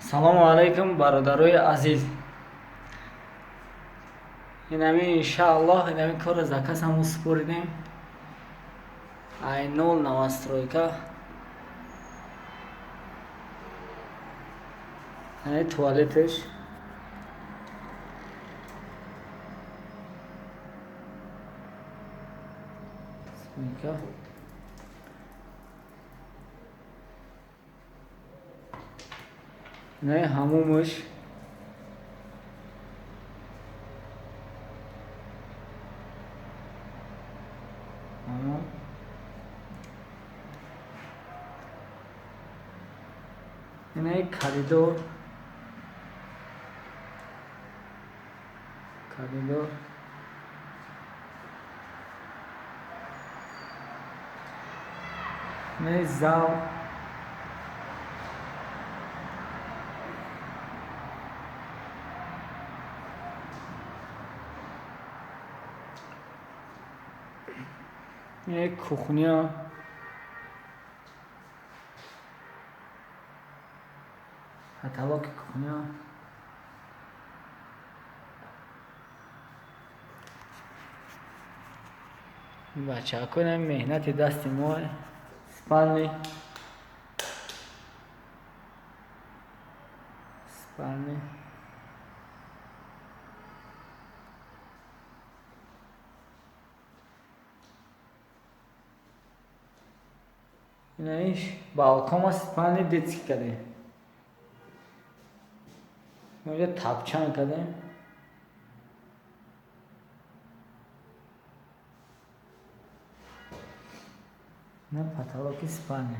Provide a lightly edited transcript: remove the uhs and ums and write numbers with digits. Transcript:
Салому алайкум, бародарои азиз. Инами, иншааллоҳ, инами корро заказ ҳамон супоридем. Ай нол новостройка. Ани туалеташ. Стройка. Не ҳамумаш. Ҳамум. Инаи коридор. Коридор. Инаи зал. Инаи кухня. Потолоки кухня. Бачаҳако, инами меҳнати дасти мо. Спальни. Спальни. Инаиш балкон спальни детский кардем. Инҷа тапчан кардем. Ина потолоки спальни.